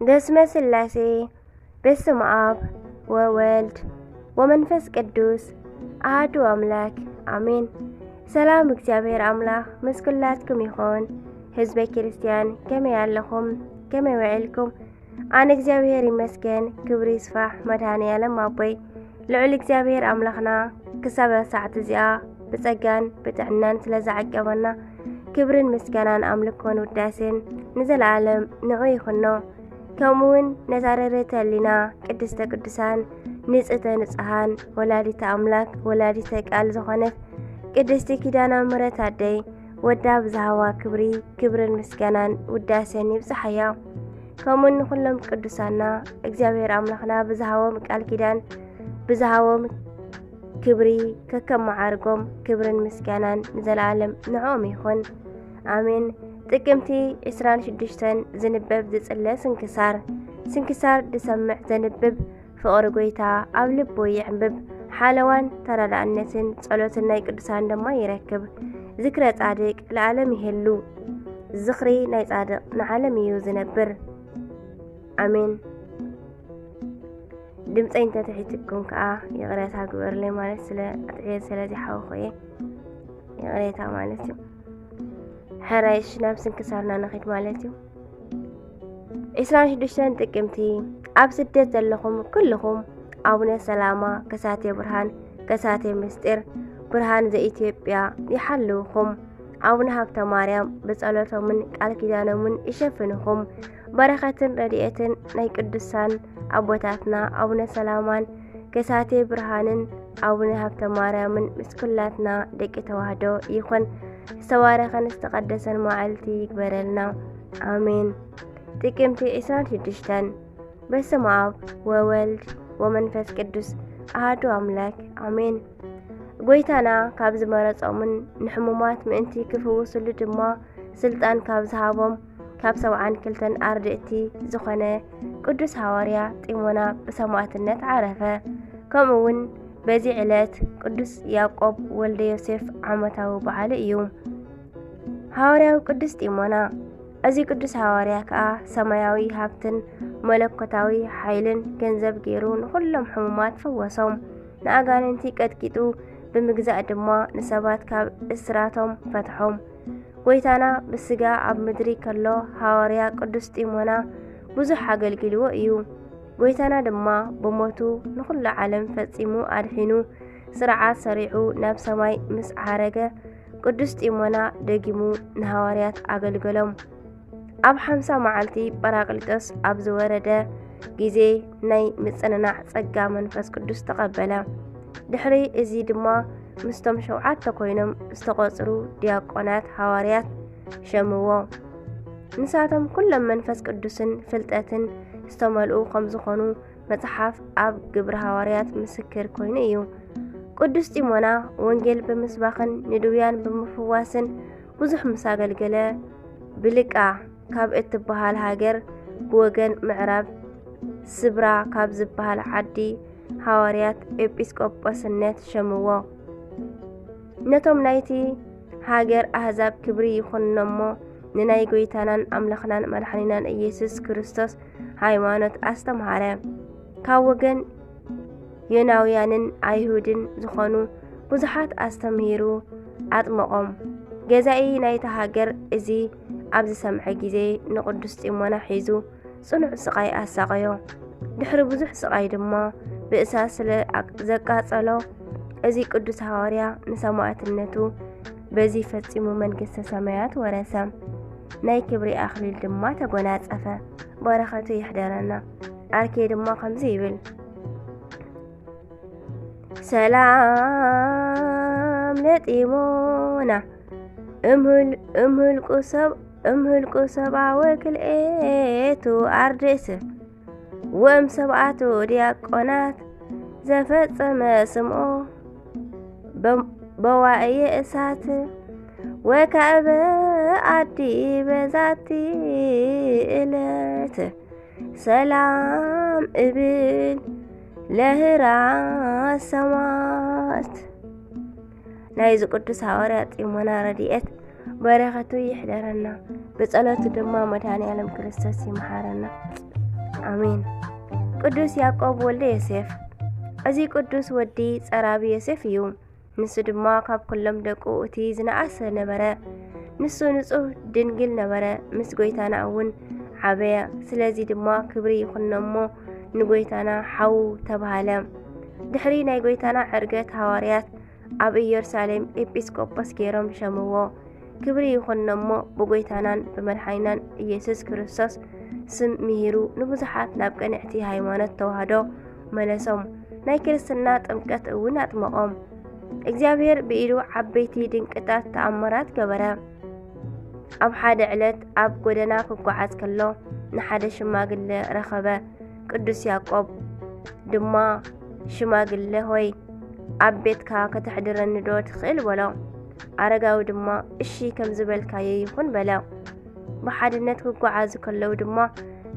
በስመ ስላሴ፣ በስመ አብ ወወልድ ወመንፈስ ቅዱስ አሐዱ አምላክ አሜን። ሰላም እግዚኣብሔር አምላክ ምስ ኩላትኩም ይኹን። ህዝበ ክርስቲያን ከመይ ኣለኹም? ከመይ ውዒልኩም? ኣነ እግዚኣብሔር ይመስገን፣ ክብሪ ይስፋሕ መድኃኔ ዓለም ኣቦይ። ልዑል እግዚኣብሔር ኣምላኽና ክሳብ ሳዕቲ እዚኣ ብጸጋን ብጥዕናን ስለ ዝዓቀበና፣ ክብርን ምስጋናን ኣምልኮን ውዳሴን ንዘለዓለም ንዑ ይኹኖ። ከምኡ እውን ነዛ ርርተ ህሊና ቅድስተ ቅዱሳን ንጽህተ ንጹሃን ወላዲተ ኣምላክ ወላዲተ ቃል ዝኾነት ቅድስቲ ኪዳነ ምሕረት ኣደይ ወዳ ብዝሃዋ ክብሪ፣ ክብርን ምስጋናን ውዳሴን ይብጽሓያ። ከምኡ ንኹሎም ቅዱሳና እግዚኣብሔር ኣምላኽና ብዝሃቦም ቃል ኪዳን፣ ብዝሃቦም ክብሪ፣ ከከም መዓርጎም ክብርን ምስጋናን ንዘለዓለም ንዕኦም ይኹን። ኣሜን። ጥቅምቲ ዕስራን ሽዱሽተን ዝንበብ ዝጽለ ስንክሳር። ስንክሳር ዝሰምዕ ዘንብብ ፍቕሪ ጐይታ ኣብ ልቡ ይዕምብብ። ሓለዋን ተረዳእነትን ጸሎትን ናይ ቅዱሳን ድማ ይረክብ። ዝክረ ጻድቅ ለዓለም ይሄሉ። ዝኽሪ ናይ ጻድቅ ንዓለም እዩ ዝነብር። ኣሜን። ድምፀይ እንተትሒትኩም ከዓ ይቕሬታ ግበርለይ፣ ማለት ስለ ኣጥዕየ ስለዚ ሓውኹ እየ። ይቕሬታ ማለት እዩ። ሕራይሽ ናብ ስንክሳርና ንኺድ ማለት እዩ። ዕስራን ሽዱሽተን ጥቅምቲ ኣብ ስደት ዘለኹም ኩልኹም ኣቡነ ሰላማ ከሳቴ ብርሃን ከሳቴ ምስጢር ብርሃን ዘኢትዮጵያ ይሓልውኹም። ኣቡነ ሃብተ ማርያም ብጸሎቶምን ቃል ኪዳኖምን ይሸፍንኹም። በረኸትን ረድኤትን ናይ ቅዱሳን ኣቦታትና ኣቡነ ሰላማን ከሳቴ ብርሃንን ኣቡነ ሃብተ ማርያምን ምስ ኩላትና ደቂ ተዋህዶ ይኹን። ዝተባረኸን ዝተቐደሰን መዓልቲ ይግበረልና። ኣሜን። ጥቅምቲ ዕስራን ሽዱሽተን። በስመ አብ ወወልድ ወመንፈስ ቅዱስ አሐዱ አምላክ አሜን። ጐይታና ካብ ዝመረጾምን ንሕሙማት ምእንቲ ክፍውስሉ ድማ ስልጣን ካብ ዝሃቦም ካብ ሰብዓን ክልተን ኣርድእቲ ዝኾነ ቅዱስ ሃዋርያ ጢሞና ብሰማዕትነት ዓረፈ። ከምኡ እውን በዚ ዕለት ቅዱስ ያዕቆብ ወልደ ዮሴፍ ዓመታዊ በዓሉ እዩ። ሃዋርያዊ ቅዱስ ጢሞና። እዚ ቅዱስ ሃዋርያ ከኣ ሰማያዊ ሃብትን መለኮታዊ ሓይልን ገንዘብ ገይሩ ንኹሎም ሕሙማት ፈወሶም። ንኣጋንንቲ ቀጥቂጡ ብምግዛእ ድማ ንሰባት ካብ እስራቶም ፈትሖም። ጐይታና ብስጋ ኣብ ምድሪ ከሎ ሃዋርያ ቅዱስ ጢሞና ብዙሕ ኣገልጊልዎ እዩ። ጐይታና ድማ ብሞቱ ንኹሉ ዓለም ፈጺሙ ኣድሒኑ፣ ስርዓት ሰሪዑ ናብ ሰማይ ምስ ዓረገ፣ ቅዱስ ጢሞና ደጊሙ ንሃዋርያት ኣገልገሎም። ኣብ ሓምሳ መዓልቲ ጳራቅሊጦስ ኣብ ዝወረደ ግዜ ናይ ምጽንናዕ ጸጋ መንፈስ ቅዱስ ተቐበለ። ድሕሪ እዚ ድማ ምስቶም ሸውዓተ ኮይኖም ዝተቖጽሩ ዲያቆናት ሃዋርያት ሸምዎ። ንሳቶም ኩሎም መንፈስ ቅዱስን ፍልጠትን ዝተመልኡ ከም ዝኾኑ መጽሓፍ ኣብ ግብሪ ሃዋርያት ምስክር ኮይኑ እዩ። ቅዱስ ጢሞና ወንጌል ብምስባኽን ንድውያን ብምፍዋስን ብዙሕ ምስ ኣገልገለ፣ ብልቃ ካብ እትበሃል ሃገር ብወገን ምዕራብ፣ ስብራ ካብ ዝበሃል ዓዲ ሃዋርያት ኤጲስቆጶስነት ሸምዎ። ነቶም ናይቲ ሃገር ኣህዛብ ክብሪ ይኹኖሞ፣ ንናይ ጐይታናን ኣምላኽናን መድሓኒናን ኢየሱስ ክርስቶስ ሃይማኖት ኣስተምሃረ። ካብ ወገን ዮናውያንን ኣይሁድን ዝኾኑ ብዙሓት ኣስተምሂሩ ኣጥመቖም። ገዛኢ ናይታ ሃገር እዚ ኣብ ዝሰምዐ ግዜ ንቅዱስ ጢሞና ሒዙ ጽኑዕ ስቓይ ኣሳቐዮ። ድሕሪ ብዙሕ ስቓይ ድማ ብእሳት ስለ ኣቅ-፣ ዘቃጸሎ፣ እዚ ቅዱስ ሃዋርያ ንሰማዕትነቱ በዚ ፈጺሙ መንግስተ ሰማያት ወረሰ። ናይ ክብሪ ኣኽሊል ድማ ተጎናጸፈ። በረኸቱ ይሕደረና። ኣርኬ ድማ ከምዚ ይብል፣ ሰላም ለጢሞና እምህል-፣ እምህልቁ ሰብ-፣ እምህልቁ ሰብኣወ ክልኤቱ ኣርድእት ወእም ሰብኣቱ ዲያቆናት ዘፈጸመ ስምኦ በ-፣ በዋእየ እሳት ወካዕበ ኣዲ በዛቲ እለት ሰላም እብል ለህራ ሰማት። ናይዚ ቅዱስ ሃዋርያ ጢሞና ረድኤት በረኸቱ ይሕደረና፣ ብጸሎቱ ድማ መድኃኔ ዓለም ክርስቶስ ይምሓረና። ኣሜን። ቅዱስ ያዕቆብ ወልደ ዮሴፍ። እዚ ቅዱስ ወዲ ጸራቢ ዮሴፍ እዩ። ንሱ ድማ ካብ ኩሎም ደቁ እቲ ዝነኣሰ ነበረ። ንሱ ንጹህ ድንግል ነበረ፣ ምስ ጐይታና እውን ዓበየ። ስለዚ ድማ ክብሪ ይኹኖ እሞ ንጐይታና ሓው ተባህለ። ድሕሪ ናይ ጐይታና ዕርገት ሃዋርያት ኣብ ኢየሩሳሌም ኤጲስቆጶስ ገይሮም ሸምዎ። ክብሪ ይኹኖ እሞ ብጐይታናን ብመድሓኒናን ኢየሱስ ክርስቶስ ስም ምሂሩ ንብዙሓት ናብ ቅንዕቲ ሃይማኖት ተዋህዶ መለሶም። ናይ ክርስትና ጥምቀት እውን ኣጥመቖም። እግዚኣብሔር ብኢዱ ዓበይቲ ድንቅታት ተኣምራት ገበረ። ኣብ ሓደ ዕለት ኣብ ጎደና ክጓዓዝ ከሎ ንሓደ ሽማግለ ረኸበ። ቅዱስ ያዕቆብ ድማ ሽማግለ ሆይ ኣብ ቤትካ ከተሕድረኒ ዶ ትኽእል በሎ። ኣረጋዊ ድማ እሺ ከም ዝበልካዮ ይኹን በለ። ብሓድነት ክጓዓዙ ከለዉ ድማ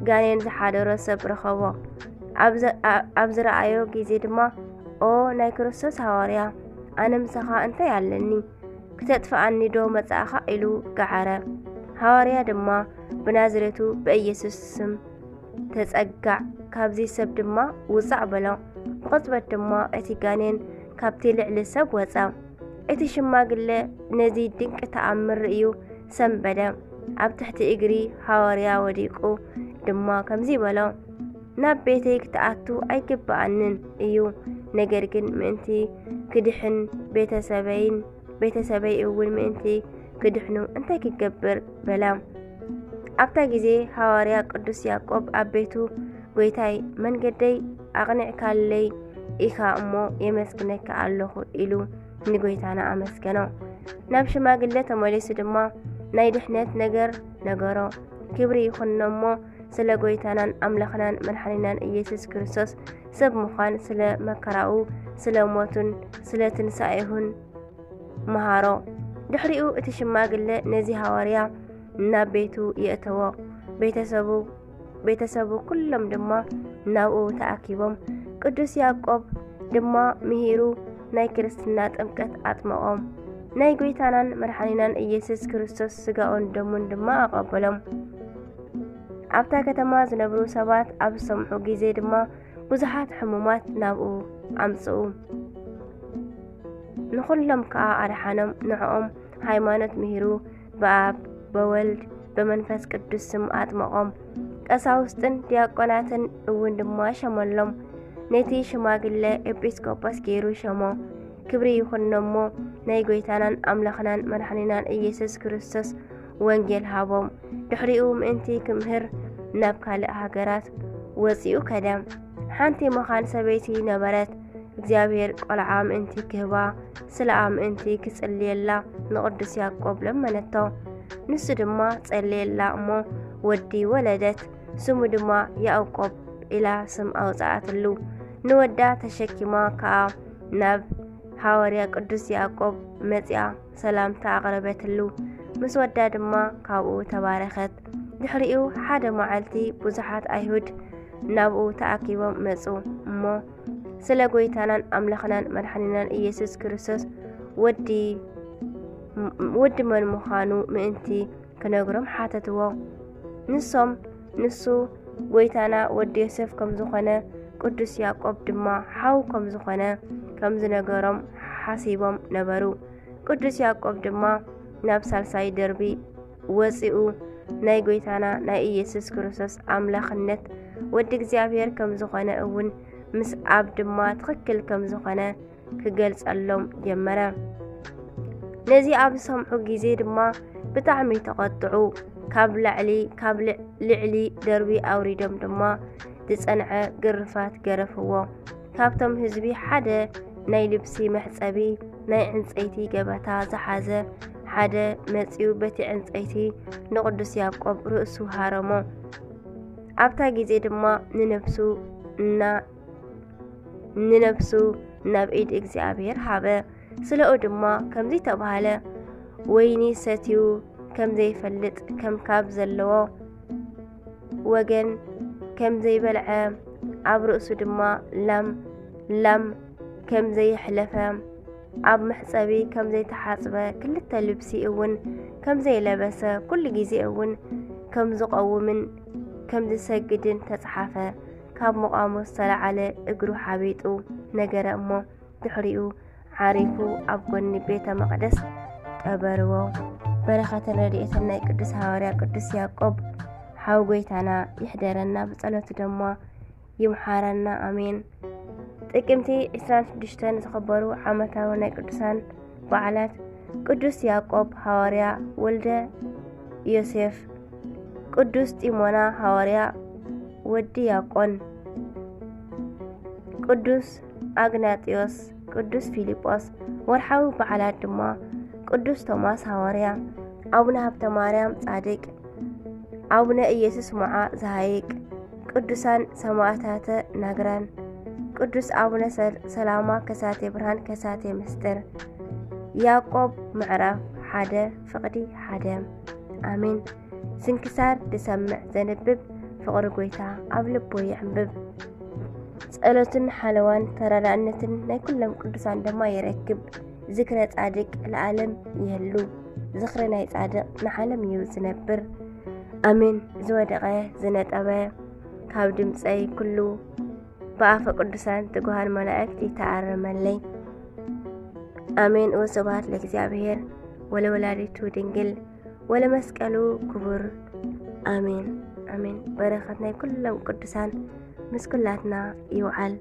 ጋኔን ዝሓደሮ ሰብ ረኸቦ። ኣብ ዘ- ኣ- ኣብ ዝረኣዮ ግዜ ድማ ኦ ናይ ክርስቶስ ሃዋርያ ኣነ ምሳኻ እንታይ ኣለኒ ክተጥፍኣኒ ዶ መጻእኻ ኢሉ ገዓረ። ሃዋርያ ድማ ብናዝሬቱ ብኢየሱስ ስም ተጸጋዕ፣ ካብዚ ሰብ ድማ ውጻእ በሎ። ብቕጽበት ድማ እቲ ጋኔን ካብቲ ልዕሊ ሰብ ወጸ። እቲ ሽማግለ ነዚ ድንቂ ተኣምር ርእዩ ሰንበደ። ኣብ ትሕቲ እግሪ ሃዋርያ ወዲቁ ድማ ከምዚ በሎ፣ ናብ ቤተይ ክትኣቱ ኣይግብኣንን እዩ፣ ነገር ግን ምእንቲ ክድሕን ቤተሰበይን ቤተሰበይ እውን ምእንቲ ክድሕኑ እንታይ ክገብር በላ። ኣብታ ግዜ ሃዋርያ ቅዱስ ያዕቆብ ኣብ ቤቱ ጎይታይ መንገደይ ኣቕኒዕካለይ ኢኻ እሞ የመስግነካ ኣለኹ ኢሉ ንጎይታና ኣመስገኖ። ናብ ሽማግለ ተመሊሱ ድማ ናይ ድሕነት ነገር ነገሮ። ክብሪ ይኹኖ እሞ ስለ ጎይታናን ኣምላኽናን መድሓኒናን ኢየሱስ ክርስቶስ ሰብ ምዃን፣ ስለ መከራኡ፣ ስለ ሞቱን ስለ ትንሳኤሁን መሃሮ። ድሕሪኡ እቲ ሽማግለ ነዚ ሃዋርያ ናብ ቤቱ የእተዎ። ቤተሰቡ ቤተሰቡ ኩሎም ድማ ናብኡ ተኣኪቦም። ቅዱስ ያዕቆብ ድማ ምሂሩ ናይ ክርስትና ጥምቀት ኣጥመቖም። ናይ ጎይታናን መድሓኒናን ኢየሱስ ክርስቶስ ስጋኡን ደሙን ድማ ኣቐበሎም። ኣብታ ከተማ ዝነብሩ ሰባት ኣብ ዝሰምዑ ግዜ ድማ ብዙሓት ሕሙማት ናብኡ ኣምጽኡ። ንኹሎም ከኣ ኣድሓኖም። ንዕኦም ሃይማኖት ምሂሩ ብኣብ በወልድ በመንፈስ ቅዱስ ስም ኣጥመቖም። ቀሳውስትን ዲያቆናትን እውን ድማ ሸመሎም። ነቲ ሽማግለ ኤጲስቆጶስ ገይሩ ሸሞ። ክብሪ ይኹኖ እሞ ናይ ጎይታናን ኣምላኽናን መድሓኒናን ኢየሱስ ክርስቶስ ወንጌል ሃቦም። ድሕሪኡ ምእንቲ ክምህር ናብ ካልእ ሃገራት ወጺኡ ከደ። ሓንቲ መኻን ሰበይቲ ነበረት። እግዚኣብሔር ቆልዓ ምእንቲ ክህባ፣ ስለኣ ምእንቲ ክጽልየላ ንቅዱስ ያዕቆብ ለመነቶ። ንሱ ድማ ጸለየላ እሞ ወዲ ወለደት። ስሙ ድማ ያዕቆብ ኢላ ስም ኣውጽኣትሉ። ንወዳ ተሸኪማ ከኣ ናብ ሃዋርያ ቅዱስ ያዕቆብ መጺኣ ሰላምታ ኣቕረበትሉ። ምስ ወዳ ድማ ካብኡ ተባረኸት። ድሕሪኡ ሓደ መዓልቲ ብዙሓት ኣይሁድ ናብኡ ተኣኪቦም መጹ እሞ ስለ ጎይታናን ኣምላኽናን መድሓኒናን ኢየሱስ ክርስቶስ ወዲ ወዲ መን ምዃኑ ምእንቲ ክነግሮም ሓተትዎ። ንሶም ንሱ ጎይታና ወዲ ዮሴፍ ከም ዝኾነ ቅዱስ ያዕቆብ ድማ ሓው ከም ዝኾነ ከም ዝነገሮም ሓሲቦም ነበሩ። ቅዱስ ያዕቆብ ድማ ናብ ሳልሳይ ደርቢ ወጺኡ ናይ ጎይታና ናይ ኢየሱስ ክርስቶስ ኣምላኽነት ወዲ እግዚኣብሔር ከም ዝኾነ እውን ምስ ኣብ ድማ ትኽክል ከም ዝኾነ ክገልጸሎም ጀመረ። ነዚ ኣብ ዝሰምዑ ግዜ ድማ ብጣዕሚ ተቐጥዑ። ካብ ላዕሊ ካብ ልዕ- ልዕሊ ደርቢ ኣውሪዶም ድማ ዝጸንዐ ግርፋት ገረፍዎ። ካብቶም ህዝቢ ሓደ ናይ ልብሲ መሕጸቢ ናይ ዕንጸይቲ ገበታ ዝሓዘ ሓደ መጺኡ በቲ ዕንጸይቲ ንቅዱስ ያዕቆብ ርእሱ ሃረሞ። ኣብታ ግዜ ድማ ንነብሱ እና ንነብሱ ናብ ኢድ እግዚኣብሔር ሃበ። ስለኡ ድማ ከምዚ ተባህለ፣ ወይኒ ሰትዩ ከም ዘይፈልጥ ከም ካብ ዘለዎ ወገን ከም ዘይበልዐ ኣብ ርእሱ ድማ ላም ላም ከም ዘየሕለፈ ኣብ መሕጸቢ ከም ዘይተሓጽበ ክልተ ልብሲ እውን ከም ዘይለበሰ ኩሉ ግዜ እውን ከም ዝቐውምን ከም ዝሰግድን ተጻሓፈ። ካብ ምቓሙ ዝተላዓለ እግሩ ሓቢጡ ነገረ እሞ ድሕሪኡ ዓሪፉ ኣብ ጎኒ ቤተ መቕደስ ቀበርዎ። በረኸትን ረድኤትን ናይ ቅዱስ ሃዋርያ ቅዱስ ያዕቆብ ሓው ጎይታና ይሕደረና፣ ብጸሎቱ ድማ ይምሓረና። ኣሜን። ጥቅምቲ ዕስራን ሽዱሽተን ዝኽበሩ ዓመታዊ ናይ ቅዱሳን በዓላት ቅዱስ ያዕቆብ ሃዋርያ ወልደ ዮሴፍ፣ ቅዱስ ጢሞና ሃዋርያ ወዲ ያቆን፣ ቅዱስ ኣግናጢዮስ፣ ቅዱስ ፊልጶስ። ወርሓዊ በዓላት ድማ ቅዱስ ቶማስ ሃዋርያ፣ ኣቡነ ሃብተ ማርያም ጻድቅ፣ ኣቡነ ኢየሱስ ሞዓ ዝሃይቅ፣ ቅዱሳን ሰማእታተ ናግራን፣ ቅዱስ ኣቡነ ሰል- ሰላማ ከሳቴ ብርሃን ከሳቴ ምስጢር፣ ያዕቆብ ምዕራፍ ሓደ ፍቕዲ ሓደ። ኣሜን። ስንክሳር ዝሰምዕ ዘንብብ ፍቕሪ ጎይታ ኣብ ልቡ የዕንብብ። ጸሎትን ሓለዋን ተራዳእነትን ናይ ኩሎም ቅዱሳን ድማ ይረክብ። ዝክረ ጻድቅ ለዓለም ይህሉ። ዝኽሪ ናይ ጻድቅ ንዓለም እዩ ዝነብር። ኣሜን። ዝወደቐ ዝነጠበ ካብ ድምፀይ ኩሉ ብኣፈ ቅዱሳን ትጉሃን መላእክት ይተኣረመለይ። ኣሜን። ወስብሐት ለእግዚኣብሔር ወለወላዲቱ ድንግል ወለመስቀሉ ክቡር። ኣሜን ኣሜን። በረኸት ናይ ኩሎም ቅዱሳን ምስ ኩላትና ይውዓል።